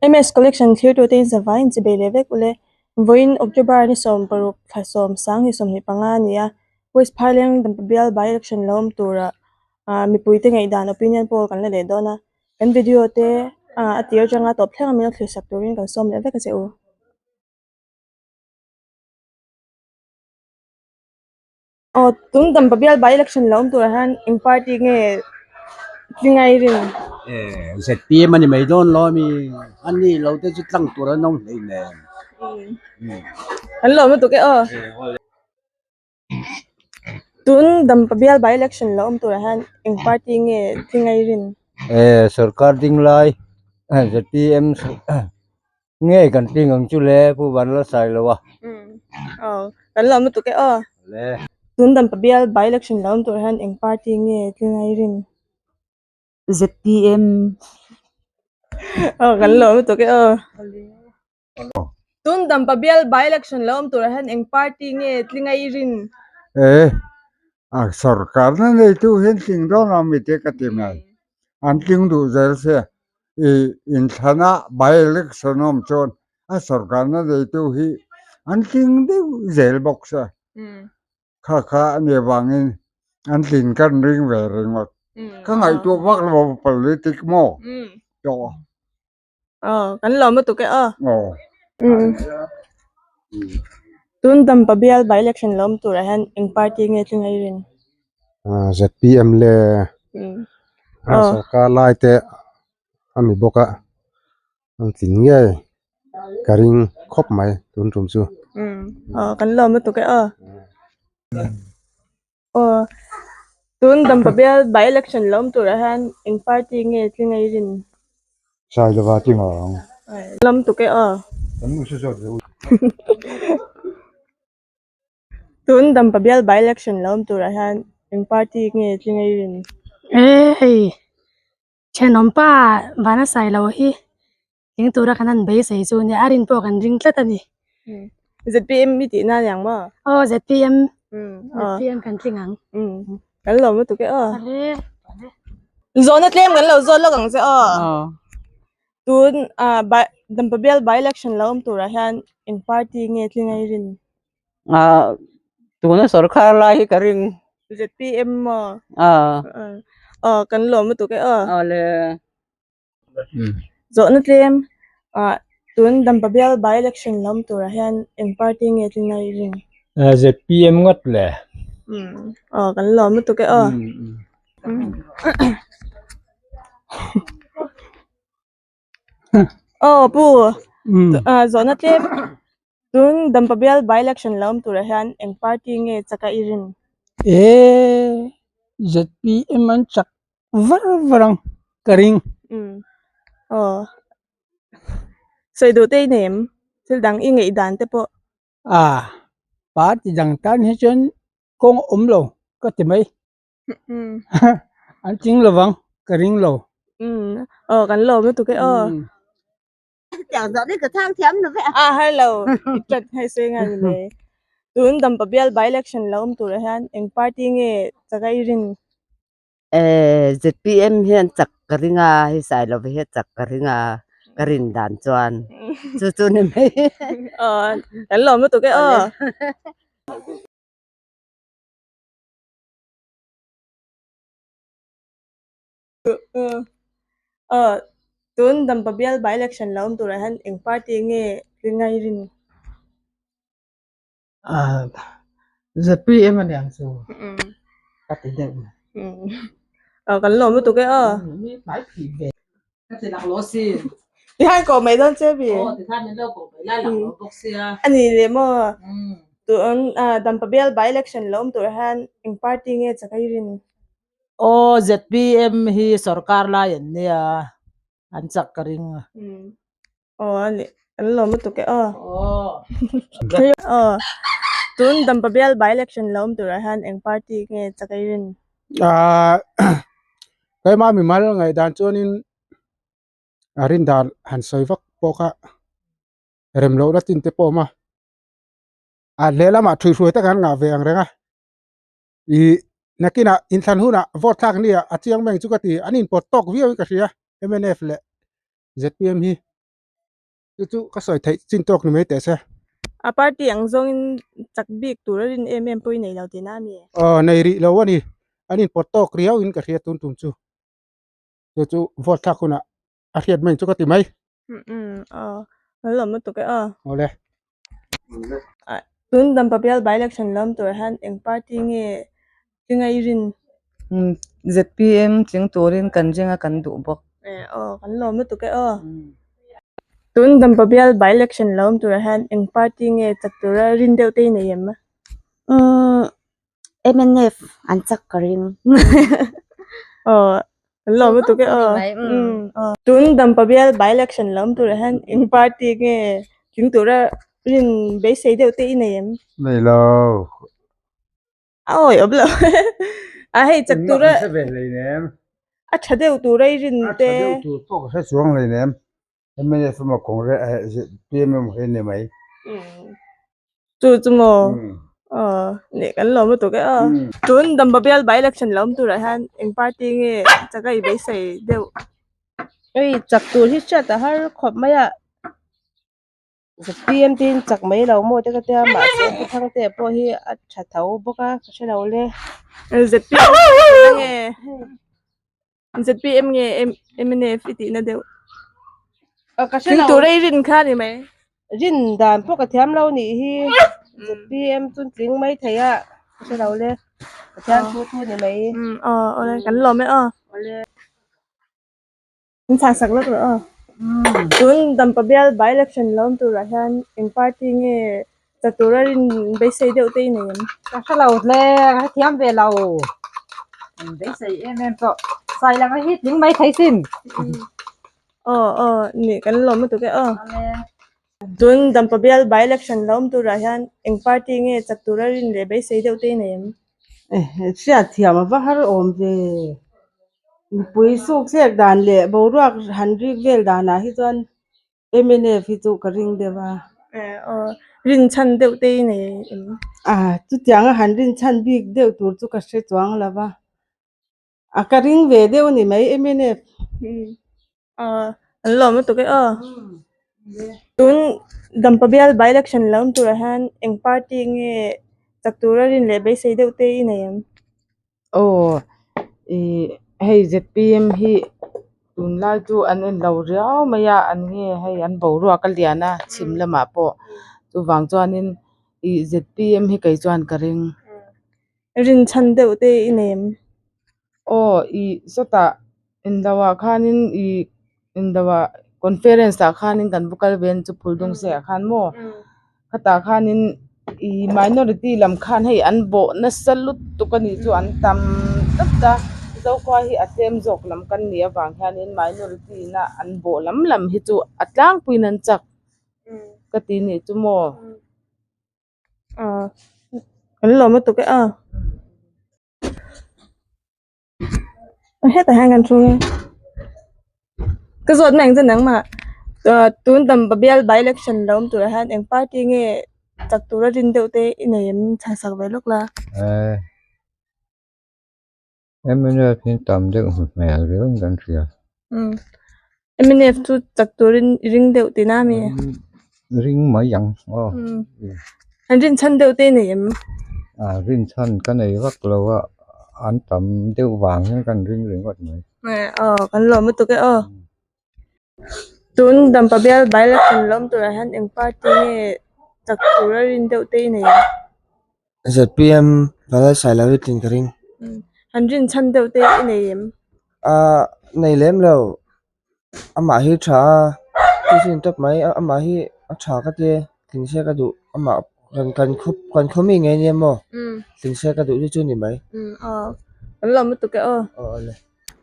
MS Collection thlirtute in zavai in chibei leh vek ule. Vawiin October ni 16 thla 10 2025 a ni a, West Phaileng Dampa Bial by-election lo awm tura mipuite ngaihdan opinion poll kan la leh dawn a. Kan video te a tir atanga tawp thleng a min lo thlirsak turin kan sawm leh vek a che u. Aw tun Dampa Bial by election lo awm turah hian eng party nge tlingai rin? Eh ZPM a ni mai dawn lo ami a ni lo te chu tlang tur an awm hlei nen. An lawm lutuk e aw. Tun Dampa Bial by election lo awm turah hian eng party nge tlingai rin? Eh sorkar ding lai ZPM Nge kan tling ang chu le Pu Vanlalsailo a. Aw kan lawm lutuk e aw. Le. Tun Dampa bial by election lo awm tur hian eng party nge tlingai rin? ZPM. Aw kan lawm lutuk e aw. Tun Dampa bial by election lo awm tur hian eng party nge tlingai rin? E a sorkar na neitu hian tling dawn lo mi te ka ti mai. An tling duh zel sia i inthlana by election awm chuan a sorkarna neitu hi an tling deuh zel bawk sia kha kha a nih avangin an tlin kan ring ve ringawt ka ngaihtuah vak lo politic maw tawh. Aw kan lawm lutuk e aw. Tun Dampa bial by election lo awm turah hian eng party nge tling a i rin? ZPM le sorkar lai te a ni bawk a an tling ngei ka ring khawp mai tun tum chu. Aw kan lawm lutuk e aw. Aw, tun Dampa bial by election lo awm turah hian eng party nge tling a i rin? Sailova tling ang. Lam tuk e aw. Kan nu se zawt ve u. Tun Dampa bial by election lo awm turah hian eng party nge tling a i rin? E hei thenawmpa Vana Sailo hi Eng tura kan han beisei chu nia, a rin pawh kan ring tlat a ni. ZPM i tihna a niang maw? Aw ZPM, ZPM kan tling ang. Kan lawm lutuk e aw. Zawhna tlem kan lo zawt lawk ang che aw. Tun Dampa bial by election lo awm turah hian eng party nge tling a i rin? Tuna sorkar lai hi ka ring. ZPM maw? Aw kan lawm lutuk e aw. Awle. Zawhna tlem ah tun Dampa bial by election lo awm turah hian eng party nge tling a i ring? ZPM ngawt le. Aw kan lawm lutuk e aw. Aw pu zawhna tlem tun Dampa bial by election lo awm turah hian eng party nge chak a i rin? E ZPM an chak var var ang ka ring. Aw sawi duh te i nei em? Thil dang i ngaih dan te pawh. A party dang tan hi chuan kawng a awm lo ka ti mai. An tling lovang ka ring lo. Aw kan lawm lutuk e aw. A har lo i chat hei sawi ngai ni mai. Tun Dampa bial by election lo awm turah hian eng party nge chak a i rin? ZPM hian chak ka ring a, hei Sailova hian chak ka ring a, ka rin dan chuan chu chu ni mai. Aw kan lawm lutuk e aw. Aw tun Dampa bial by election lo awm turah hian eng party nge tling a i rin? ZPM a niang chu ka ti deuh mai. Aw kan lawm lutuk e aw. Mi hmai phih ve. Ka ti lak lo si. Ti khan koh mai dawn che mi. Aw ti khan min lo koh mai lai lak lo bawk sia. A ni leh maw. Tun Dampa bial by election lo awm tur hian eng party nge chak a i rin? Aw ZPM hi sorkar lai an nia an chak ka ring a. Aw a ni an lawm lutuk e aw. Aw tun Dampa bial by election lo awm turah hian eng party nge chak a i rin? Ahh keimah mimal ngaihdan chuanin a rin dan han sawi vak pawh kha rem lohna tin te pawh a awm a, a lehlamah thuihhruai tak an ngah ve ang reng a. Ih nakinah inthlan hunah vote thlak nia a chiang meng chu ka ti an inpawt tawk viau in ka hria mnf leh zpm hi. Chu chu ka sawi theih chin tawk ni mai teh se. A party ang zawngin chak bik tur a rin em em pawh i nei lo tihna a mi? Aw nei rih lo a ni. An inpawt tawk riau in ka hria tun tum chu. Chu chu vote thlak hunah a hriat mai chu ka ti mai. Umm aw an lawm lutuk e aw. Awle. Tun Dampa bial by election lawm tur hian eng party nge tlinga i rin? ZPM tling turin kan ring a kan duh bawk. Aw kan lawm lutuk e aw. Tun Dampa bial by election lawm tur hian eng party nge chak tura rin deuh te i nei em? Umm mnf an chak ka ring. Aw an lawm lutuk e aw. Tun Dampa bial by election lawm turah hian eng party nge tling tura rin beisei deuh te i nei em? Nei lo. A awi awm lo. A hei chak tura Engmah kan hre ve hleinem. A tha deuh tura i rin te. A tha deuh tur pawh ka hre chuang hleinem. Mnf emaw Congress eh zpm emaw hi a ni mai. Chu chu maw aw nih kan lawm lutuk e aw. Tun Dampa bial by election lo awm turah hian eng party nge chak a i beisei deuh? Hei chak tur hi hriat a har khawp mai a, zpm te hi chak mai lo maw te ka tia mahse pu Thangtea pawh hi a tha tho bawk a ka hre lo le. Zpm nge ZPM nge mnf i tihna deuh. Ka hre lo. Tura i rin kha ni mai. Rin dan pawh ka thiam lo nih hi. ZPM chu tling mai thei a. Ka hre lo le. Ka thiam thu thu ni mai. Aw awle kan lawm e aw. Awle. In chhah sak lawk rawh aw. Tun Dampa bial by election lo awm turah hian eng party nge Cha tura rin beisei deuh te i nei em? Ka hre lo hle, ka hrethiam ve lo. Beisei em em pawh Sailanga hi tling mai thei sin. Aw aw nih kan lawm lutuk e aw. Tun Dampa bial by election lo awm turah hian eng party nge chak tura rin leh beisei deuh te i nei em? Hriatthiam a va har awm ve. Mipui suk thlek dan leh boruak han rik vel danah hi chuan Mnf hi chu ka ring deuh a. Aw, rinchhan deuh te i nei em? A, chutianga han rinchhan bik deuh tur chu ka hre chuang lo va. A, ka ring ve deuh a ni mai mnf. Aw, an lawm lutuk e aw. Tun Dampa bial by election lo awm turah hian eng party nge chak tura rin leh beisei deuh te i nei em? Aw ih hei zpm hi tunlai chu an en lo riau mai a an nge hei an boruak a lian a chhim lamah pawh chuvang chuanin ih zpm hi kei chuan ka ring. Rinchhan deuh te i nei em? Aw ih sawtah englo ah khanin ih englo ah conference ah khanin kan va kal ve a ni chu phuldung se ah khan maw khatah khanin ih minority lam khan hei an bawh nasa lutuk a nih chu an tam tlat a zokhua hi a tlem zawk lam kan nih avang hianin minority na an bawh lam lam hi chu a tlangpuiin an chak ka ti nih chu maw. Aw kan lawm lutuk e aw. Hetah hian kan thu ka zawt mai ang che nangmah tun dampa bial by election lo awm turah hian eng party nge chak tura rin deuh te i nei em chhan sak ve lawk la. Mnf hi tam deuh hmel riau in kan hria. Mnf chu chak turin i ring deuh tihna a mi? Ring mai ang aw. An rinchhan deuh te i nei em? A rinchhan ka nei vak lo a, an tam deuh vang hian kan ring ringawt mai. Aw kan lawm lutuk e aw. Tun Dampa bial by election lo awm turah hian eng party nge chak tura rin deuh te i nei em? Zpm Vanlalsailo hi tlin ka ring. An rinchhan deuh te i nei em? Ahh nei lem lo. Amah hi tha a, chu chu ni tawp mai amah hi a tha ka tia tlin se ka duh amah kan kan khaw kan khaw mi ngei nia maw tlin se ka duh chu chu ni mai. Aw kan lawm lutuk e aw. Aw awle.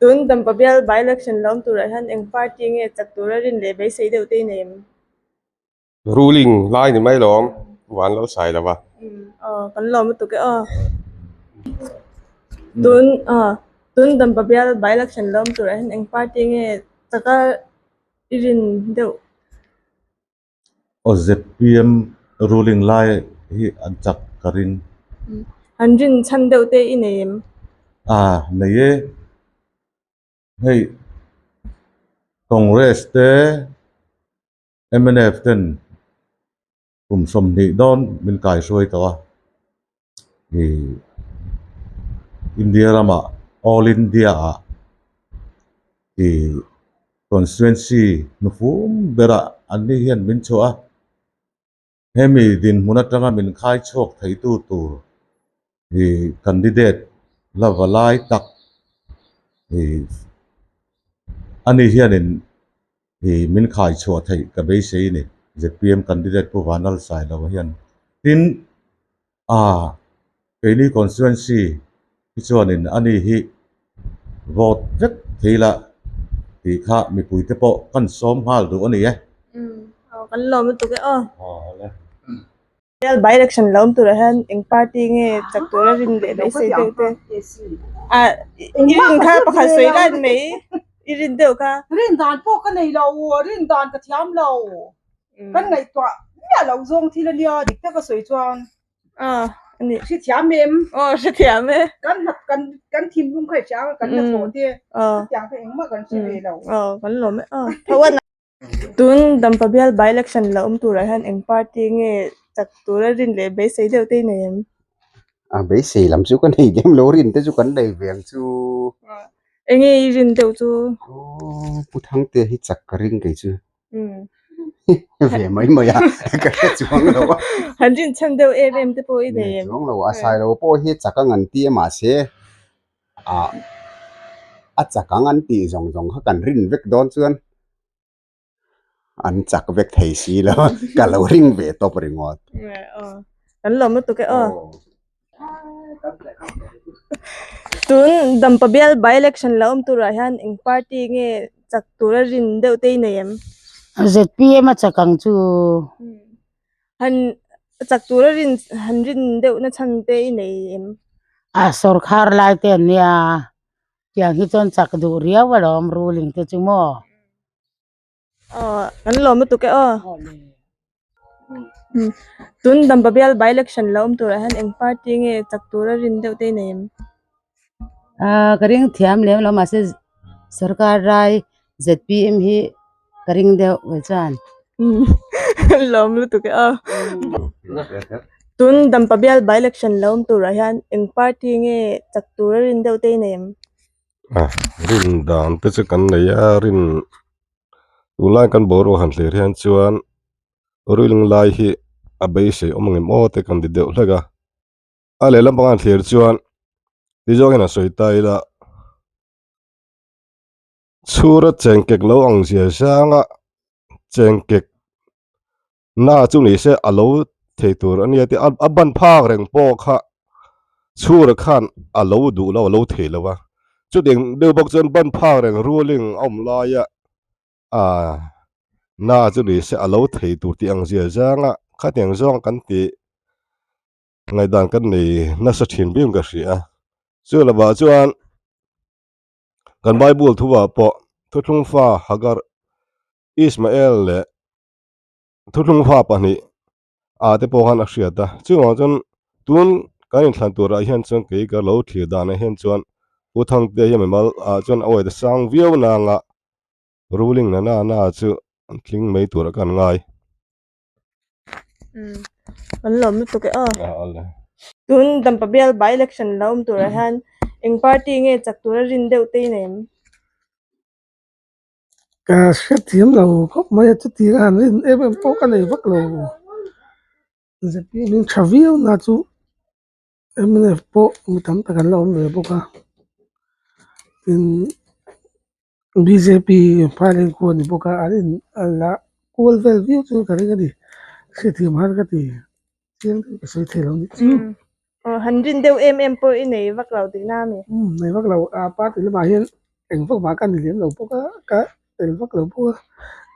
Tun Dampa bial by election lo awm turah hian eng party nge chak tura rin leh beisei deuh te i nei em? Ruling lai ni mai lawm van lo sai lo va. Aw kan lawm lutuk e aw. Tun aw tun Dampa bial by election lo awm turah hian eng party nge chaka i rin deuh? Aw zpm ruling lai hi an chak ka ring. An rin chhan deuh te i nei em? A nei e. Hei Congress te. Mnf ten kum 20 dawn min kaihruai tawh a, ih India ramah All India ah ih constituency hnufum berah an ni hian min chhuah a, hemi dinhmun atanga min khai chhuak theitu tur ih candidate la va lai tak ih ani hianin Ih min khai chhuah theih ka beisei a ni. Zpm candidate Pu Vanlal Sailova hian. Tin, ah keini constituency hi chuanin ani hi vote vek thei la tih kha mipuite pawh kan sawm nghal duh a ni e. Umm aw kan lawm lutuk e aw. Bial by election lo awm turah hian eng party nge chak tura rin leh beisei deuh te ah i rin kha pakhat sawi lai ni mai i rin deuh kha. Rin dan pawh ka nei lo, rin dan ka thiam lo. Kan ngaihtuah miah loh zawng thil a nia dik taka sawi chuan. Aw a ni. Hrethiam em? Aw hrethiam e. Kan hna kan kan thinlung kha i hria ang kan hnathawh te chutiang kha engmah kan hre ve lo. Aw kan lawm e aw tho a. Tun Dampa bial by election la awm turah hian eng party nge chak tura rin leh beisei deuh te i nei em? A beisei lam chu ka nei lem lo, rin te chu kan nei ve ang chu. Eng nge i rin deuh chu? Aw Pu Thangtea hi chak ka ring kei chu. Ve mai mai a, ka hre chuang lo a. Han rin chhan deuh em em te pawh i nei em? Nei chuang lo, a Sailo pawh hi chak a ngan ti a mahse ah a chak ang an tih zawng zawng kha kan rin vek dawn chuan an chak vek thei si lo ka lo ring ve tawp ringawt. Kan lawm lutuk e aw. Tun Dampa bial by election la awm turah hian eng party nge chak tura rin deuh te i nei em? ZPM a chak ang chu. Han chak tura rin han rin deuh na chhan te i nei em? A sawrkhar lai te an nia, tiang hi chuan chak duh riau alawm ruling te chu maw? Aw kan lawm lutuk e aw. Tun Dampa bial by election la awm turah hian eng party nge chak tura rin deuh te i nei em? Ahh ka ring thiam lem lo mahse sarkar rai zpm hi ka ring deuh ve chuan. Lawm lutuk e aw. Tun Dampa bial by election la awm turah hian eng party nge chak tura rin deuh te i nei em? A rin dan te chu kan nei a rin tunlai kan boruak han thlir hian chuan ruling lai hi a beisei awm ang em aw te kan ti deuh hlek a. A lehlam panga an thlir chuan ti zawngin a sawi ta ila chhura chengkek lo ang zia zanga chengkek na chu ni se a lo thei tur a nia tih a ban phak reng pawh kha chhura khan a lo duh lo a lo thei lo a chutiang deuh bawk chuan ban phak reng ruling a awm laia ah na chu ni se a lo thei tur tih ang zia zanga khatiang zawng kan tih. Ngaihdan kan nei nasa thin biam ka hria a, chu lovah chuan kan Bible thuah pawh thuthlung fa Hagar, Ismael leh thuthlung fa pahnih ah te pawh khan a hriat a, chuvang chuan tun kan inthlan turah hian chuan kei ka lo thlir danah hian chuan Pu Thangtea hi mimal ah chuan a awih ta sang viau nanga ruling na na na chu an tling mai turah ka han ngai. An lawm lutuk e aw. Tun Dampa bial by election la awm turah hian eng party nge chak tura rin deuh te i nei em? Ka hrethiam lo khawp mai a chuti ka han rin em em pawh ka nei vak lo. Zpm in tha viau na chu mnf pawh mi tam tak an la awm ve bawk a tin bjp phailen khu a ni bawk a an in a la kual vel viau chu ka ring a ni hriathiam har ka ti chiang deuh ka sawi thei lo nih chu. Aw han rin deuh em em pawh i nei vak lo tihna a mi? Umm nei vak lo a party lamah hian eng vak vah ka ni lem lo bawk a ka tel vak lo bawk a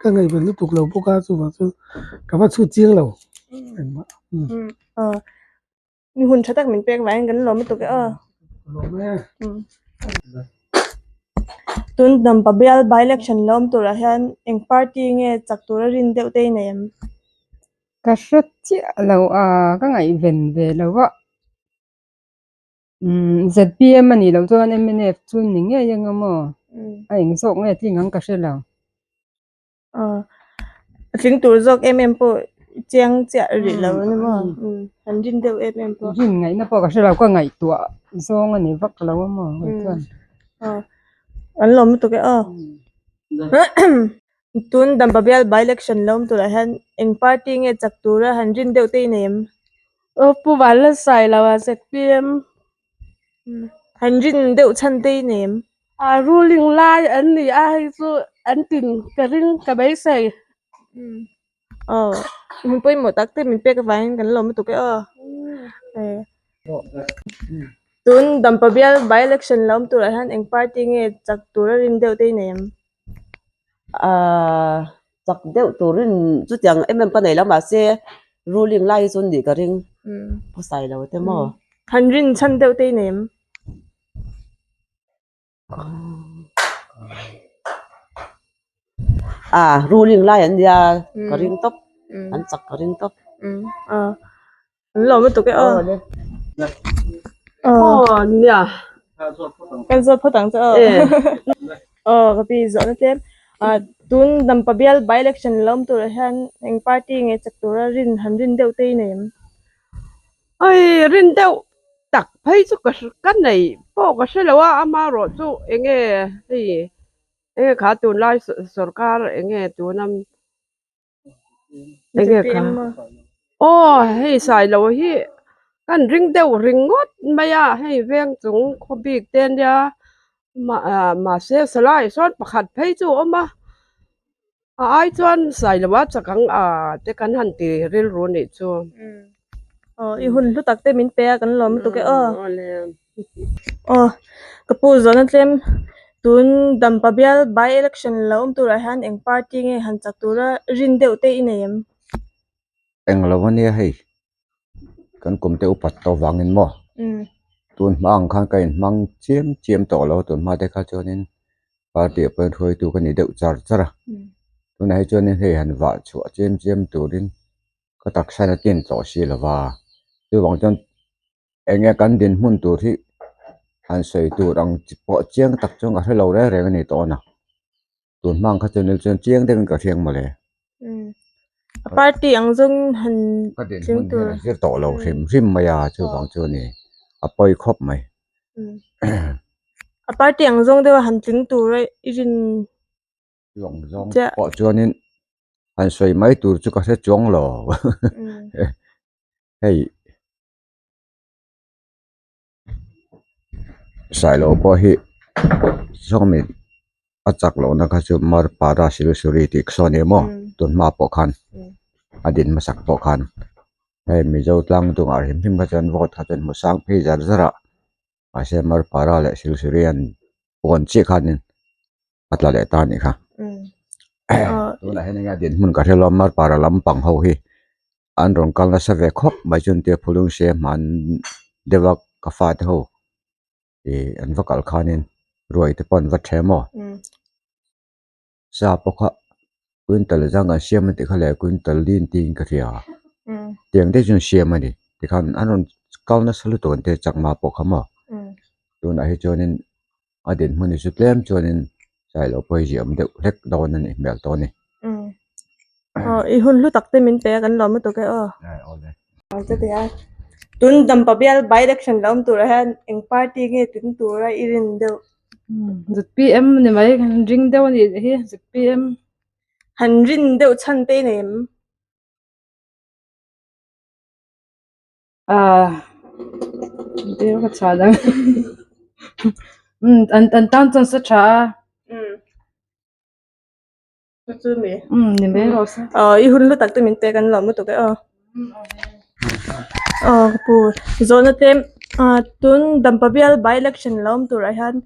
ka ngaihven lutuk lo bawk a chuvang chuan ka va chhut chiang lo engmah umm. Aw Mi hun tha tak min pek vangin kan lawm lutuk e aw. Lawm e. Tun Dampa bial by election la awm turah hian eng party nge chak tura rin deuh te i nei em? Ka hre chiah lo a, ka ngaihven ve lo a. Umm zpm a nih loh chuan mnf chu ni ngei anga maw? A eng zawk nge tling ang ka hre lo. Aw. A tling tur zawk em em pawh chiang chiah rih lo a ni maw? Han rin deuh em em pawh. Rin ngaihna pawh ka hre lo, ka ngaihtuah zawng a ni vak lo a maw kei chuan. An lawm lutuk e aw. Tun Dampa bial by election lo awm turah hian eng party nge chak tura han rin deuh te i nei em? Aw Pu Vanlalsailo a ZPM. Han rin deuh chhan te i nei em? A ruling lai an ni a hei chu an tin ka ring ka beisei. Aw min pawimawh tak te min pek avangin kan lawm lutuk e aw. Tun Dampa bial by election lo awm turah hian eng party nge chak tura rin deuh te i nei em? Aaa chak deuh turin chutiang em em ka nei lo mahse ruling lai hi chu nih ka ring pawsai lo te maw. Han rin chhan deuh te i nei em? Aa ruling lai an nia ka ring tawp an chak ka ring tawp. An lawm lutuk e aw. Aw nia. Kan zawt phawt ang che aw. Aw ka pi zawhna tlem. Tun Dampa bial by election lo awm turah hian eng party nge chak tura rin han rin deuh te i nei em? Oi rin deuh tak phei chu ka ka nei pawh ka hre lo a amaherawh chu enge hei enge kha tunlai sorkar enge tuna Enge kha aw hei sailo hi kan ring deuh ringawt mai a hei veng chung khaw bik te ania ah mahse salai sawn pakhat phei chu a awm a a ai chuan sailo a chak ang ah te kan han ti rilru anih chu. Aw i hun hlu tak te min pe a kan lawm lutuk e aw. Aw ka pu zawhna tlem tun Dampa bial by election lo awm turah hian eng party nge han chak tura rin deuh te i nei em? Eng lo ania hei kan kum te upat tawh vangin maw tun hma ang khan ka inhmang chiam chiam tawh lo tun hma te kha chuanin party ah pawhin hruaitu ka ni deuh char char a tunah hi chuanin hei han vah chhuah chiam chiam turin ka taksa in a tin tawh si lo va chuvang chuan eng nge kan dinhmun tur hi han sawi tur ang chi pawh chiang tak chuan ka hre lo reng reng a ni tawh a tun hma ang kha chuan chuan chiang deuhin ka hriang mawle. A party ang zawng han Ka dinhmun hian a zir tawh lo hrim hrim mai a chuvang chu a ni a pawi khawp mai. A party ang zawng deuha han tling tur a i rin Chuang zawng pawh chuanin han sawi mai tur chu ka hre chuang lo hei Sailo pawh hi sawmi a chak lohna kha chu Marpara Silusuri tih saw a ni maw tun hma pawh khan a din hmasak pawh khan hei Mizo tlang dungah hrim hrim kha chuan vote kha chuan hmu sang phei zar zar a mahse Marpara leh Silusuri an pawn chiah khanin a tla leh ta a nih kha tunah hian enge a dinhmun ka hre lo a Marpara lampang ho hi an rawn kal nasa ve khawp mai chuan tia phulung se hman deuh a ka fate ho ih an va kal khanin ruai te pawh an va ṭhem aw sa pawh kha quintal zang an siam a tih kha leh quintal lin tiin ka hria tiang te chu an siam a ni tikhan an rawn kal nasa lutuk an tia chakma pawh kha maw tunah hi chuanin a dinhmun hi chu tlem chuanin sailo pawh hi ziah awm deuh hlek dawn a nih hmel tawh a ni. Aw i hun hlu tak te min pe a kan lawm lutuk e aw. Tun Dampa bial by election lo awm turah hian eng party nge tling tura i rin deuh? ZPM ni mai kan ring deuh a nih hi ZPM. Han rin deuh chhan te i nei em? Ah deu ka chhuah dang um an an tan chuan sa tha a um chu mi um ni mai rawh se aw i hun lu tak te min pek an lawm lutuk e aw aw ka pu zawhna te ah tun dampa bial by election lo awm turah hian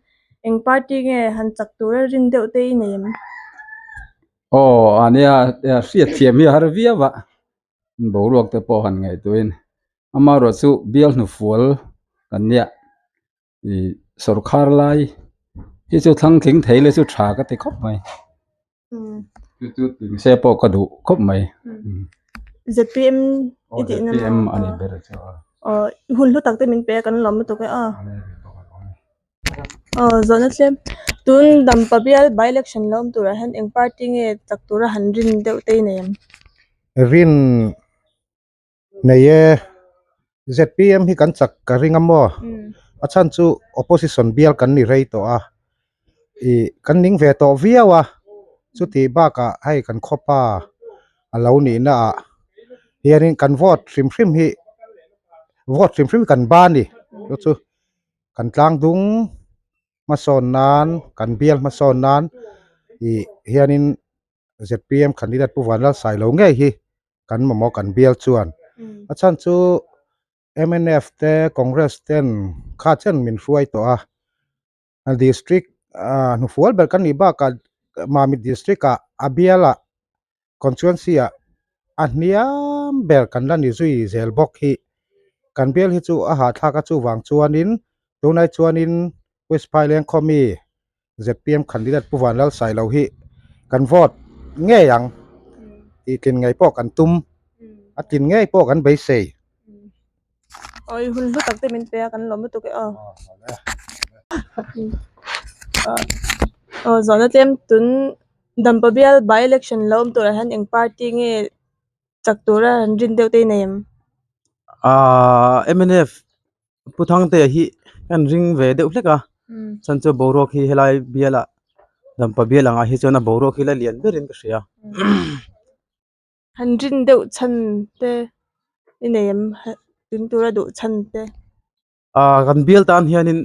eng party nge han chak tura rin deuh te i nei em aw ania hriat thiam hi a har viau a. boruak te pawh han ngaihtuahin amaherawh chu bial hnufual kan nia ih sawrkhar lai hi chu thlang tling thei le chu tha ka ti khawp mai chu chu tling se pawh ka duh khawp mai zpm aw zpm a ni ber chu aw hun hlu tak te min pe a kan lawm lutuk e aw. Aw zawhna tlem tun Dampa bial by election lo awm turah hian eng party nge chak tura han rin deuh te i nei em? Rin nei e zpm hi kan chak ka ring a maw a chhan chu opposition bial kan ni rei tawh a ih kan ning ve tawh viau a chutih bakah hei kan khawpa a lo nihna ah hianin kan vote hrim hrim hi vote hrim hrim hi kan ba a ni chu chu kan tlang dung hmasawn nan kan bial hmasawn nan ih hianin zpm candidate Pu Vanlalsailo ngei hi kan mamawh kan bial chuan a chhan chu mnf te congress ten kha chen min hruai tawh a district ah hnufual ber kan nih bakah Mamit district ah a bial ah constituency ah a hniam ber kan la ni zui zel bawk hi kan bial hi chu a hahthlak a chuvang chuanin tunai chuanin West Phaileng khawmi zpm candidate Pu Vanlalsailo hi kan vote ngei ang tih tlin ngei pawh kan tum a tlin ngei pawh kan beisei. Awi hun hlu tak te min pe a kan lawm lutuk e aw. Aw zawhna tlem tun Dampa bial by election lo awm turah hian eng party nge chak tura an rin deuh te i nei em? Ahh mnf Pu Thangtea hi kan ring ve deuh hlek a chhan chu boruak hi helai bialah Dampa bial angah hi chuan a boruak hi la lian berin ka hria. Han rin deuh chhan te i nei em tin tura duh chhan te. Ahh kan bial tan hianin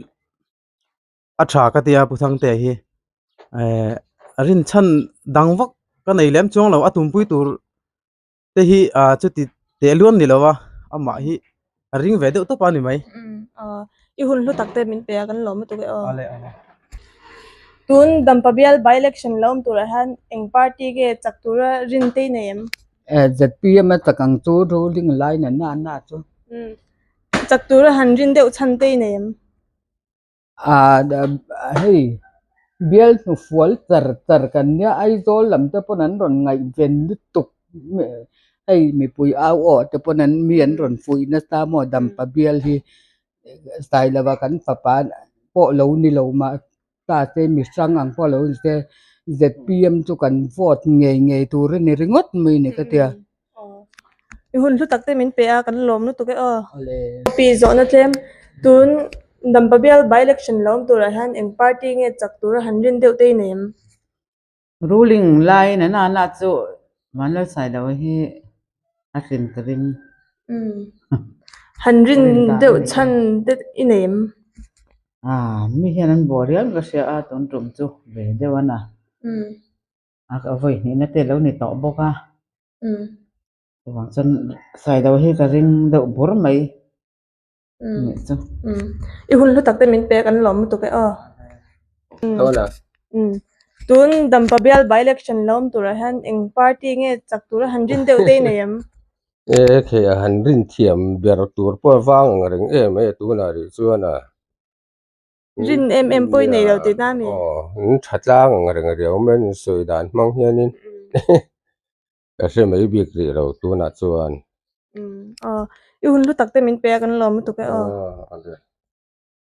a tha ka tia Pu Thangtea hi eh a rin chhan dang vak ka nei lem chuang lo a tumpui tur te hi ah chuti teh luam ni lo a amah hi a ring ve deuh tawp a ni mai. I hun hlu tak te min pe a kan lawm lutuk e aw. Tun Dampa bial by election lo awm turah hian eng party nge chak tura rin te i nei em? ZPM a chak ang chu ruling line an na chu. Chak tura han rin deuh chhan te i nei em? Hei bial hnufual char char kan nia Aizawl lam te pawn an rawn ngaihven lutuk hei mipui au awh te pawn an mi an rawn fuih nasa maw Dampa bial hi Sailova kan fapa pawh lo ni lo mah ta se mi hrang ang pawh lo ni se zpm chu kan vote ngei ngei tur a ni ringawt mai ni ka tia. I hun hlu tak te min pe a kan lawm lutuk e aw. Pi zawhna tlem tun Dampa bial by election lo awm turah hian eng party nge chak tura han rin deuh te i nei em? Ruling lai na na na chu Vanlalsailo hi a tlin ka ring. Han rin deuh chhan te i nei em? Mi hian an bawh riau ka hria a tun tum chu ve deuh a na. A ka vawi hnihna te lo ni tawh bawk a chuvang chuan Sailo hi ka ring deuh bur mai nih chu. I hun hlu tak te min pek an lawm lutuk e aw. Tun Dampa bial by election lo awm turah hian eng party nge chak tura han rin deuh te i nei em? E thei a han rin thiam ber tur pawh a vang ang reng em e tunah rih chuan a. Rin em em pawh i nei lo tih na mi? Aw, in tha tlang ang reng riau mai an sawi dan hmang hianin ka hre mai bik rih lo tunah chuan. Aw, i hun hlu tak te min pe a kan lawm lutuk e aw.